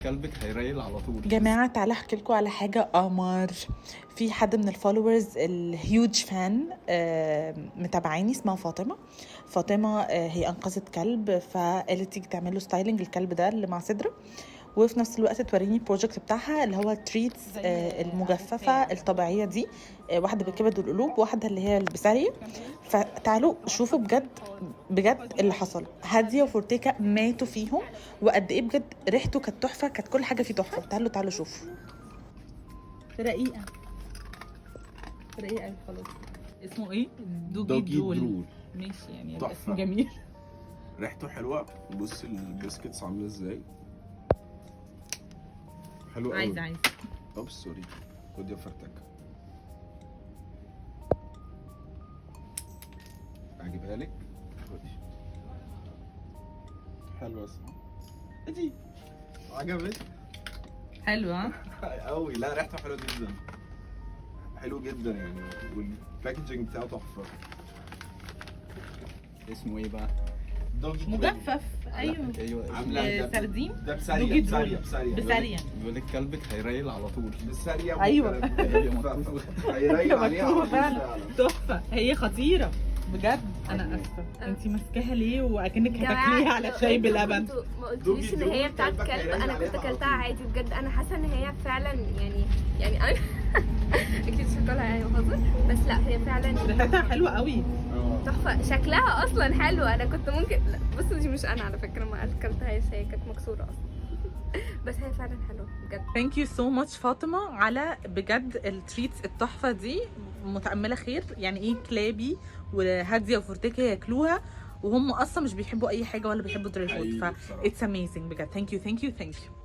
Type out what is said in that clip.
كلبك هيريل على طول. جماعة تعالى احكي لكم على حاجة قمر. في حد من ال followers ال huge fan متابعيني اسمها فاطمة. فاطمة هي انقذت كلب، فقالت تيجي تعمل له styling الكلب ده اللي مع سدرة، وفي نفس الوقت توريني ال project بتاعها اللي هو treats المجففة الطبيعية دي، واحدة بالكبد والقلوب واحدة اللي هي البسارية. فتعالوا شوفوا بجد بجد اللي حصل. هادية وفورتيكا ماتوا فيهم، وقد ايه بجد ريحته كانت تحفة، كانت كل حاجة فيه تحفة. تعالوا تعالوا شوفوا. رقيقه رقيقه أوي خلاص. اسمه ايه؟ Doggy Doggy Drool. Drool. ماشي، يعني تحفة. اسم جميل. ريحته حلوة. بص ال biscuits عامله ازاي، حلو قوي. عايزه عايزه. oops sorry، خد يا فرتك. اجيبها لك، خدي. حلوة صح؟ ادي عجبت حلوة قوي. لا ريحته حلوة جدا، حلو جدا يعني، وال packaging بتاعه تحفة. اسمه ايه بقى؟ Doggy مجفف. ايوه. ايوه. عامله ده سردين. ده بسارية Doggy بسارية Drool. بسارية بسارية. بيقول لك كلبك هيريل على طول. بسارية. أيوة. هيريل عليها على طول فعلا. فعلا. تحفة، هي خطيرة بجد. انا اسفه، انت ماسكاها ليه واكنك هتاكليها على شاي بلبن؟ انتوا ما قلتوليش ان هي بتاعت كلبك كلب، هيرن انا عليها كنت على اكلتها طول. عادي بجد. انا حاسه ان هي فعلا يعني انا اكيد مش هاكلها يعني، بهزر، بس لا هي فعلا ريحتها حلوة قوي. تحفة، شكلها اصلا حلو. انا كنت ممكن، لا بصوا دي مش انا على فكرة، ما اكلتهاش، هي كانت مكسورة اصلا بس هي فعلا حلوة بجد. thank you so much فاطمة على بجد ال treats التحفة دي. متامله خير يعني ايه كلابي وهاديه وفورتيكا ياكلوها وهم اصلا مش بيحبوا اي حاجة ولا بيحبوا dry food. حقيقي ف بصراحة. it's amazing بجد. thank you thank you thank you.